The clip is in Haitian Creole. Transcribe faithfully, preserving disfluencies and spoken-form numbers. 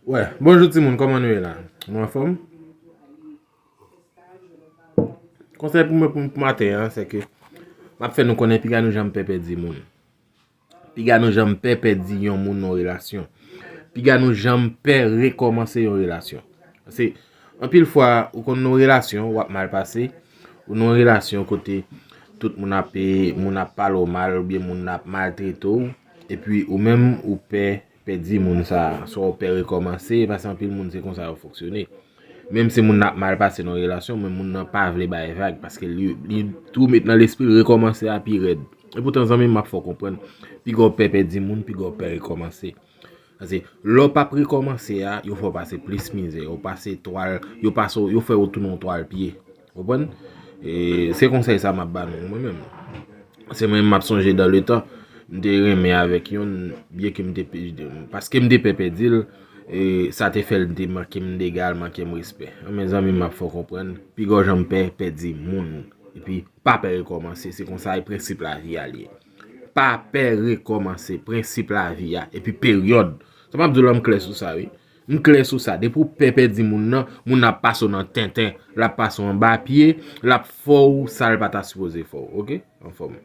Wè, bonjou timoun, kòman nou ye la? Nou anfòm? Konsèy pou mwen pou, pou maten an, se ke m ap fè nou konnen piga nou janm pè pèdi moun. Piga nou janm pè pèdi yon moun nan relasyon. Piga nou janm pè rekòmanse yon relasyon. Paske anpil fwa, ou konn nan relasyon, w ap mal pase, ou nan relasyon kote tout moun ap, moun ap pale w mal oubyen moun ap maltrete w, epi ou menm ou pè pèdi moun sa a, swa w pè rekòmanse, paske anpil moun se konsa yo fonksyone. Menm si moun nan ap mal pase nan relasyon, men moun nan pa vle bay vag, paske li, li tou met nan lespri l rekòmanse a pi rèd. Epoutan, zanmi m, m ap fè w konprann, piga w pè pèdi moun, piga w pè rekòmanse. Paske lè w p ap rekòmanse a, yo fè w pase plis mizè, yo pase twal, yo pase w, yo fè w tounen yon twal pye. Konprann? E se konsèy sa m ap ba nou, mwen menm. Se mwen m ap sonje dan le tan, m te renmen avèk youn, byen ke m te, paske m te pè pèdi l, e sa te fè l te manke m dega, l manke m respè. Men zanmi m, m ap fè w konprann, piga w janm pè pèdi moun. Epi pa pè rekòmanse, se konsa e prensip lavi a l ye. Pa pè rekòmanse, prensip lavi a, epi peryòd. Sa m ap di w la, m klè sou sa, wi. M klè sou sa. Depi w pè pèdi moun nan, moun nan ap pase w nan tenten, l ap pase w anba pye, l ap fè w sa l pa ta sipoze fè w, oke? Anfòm.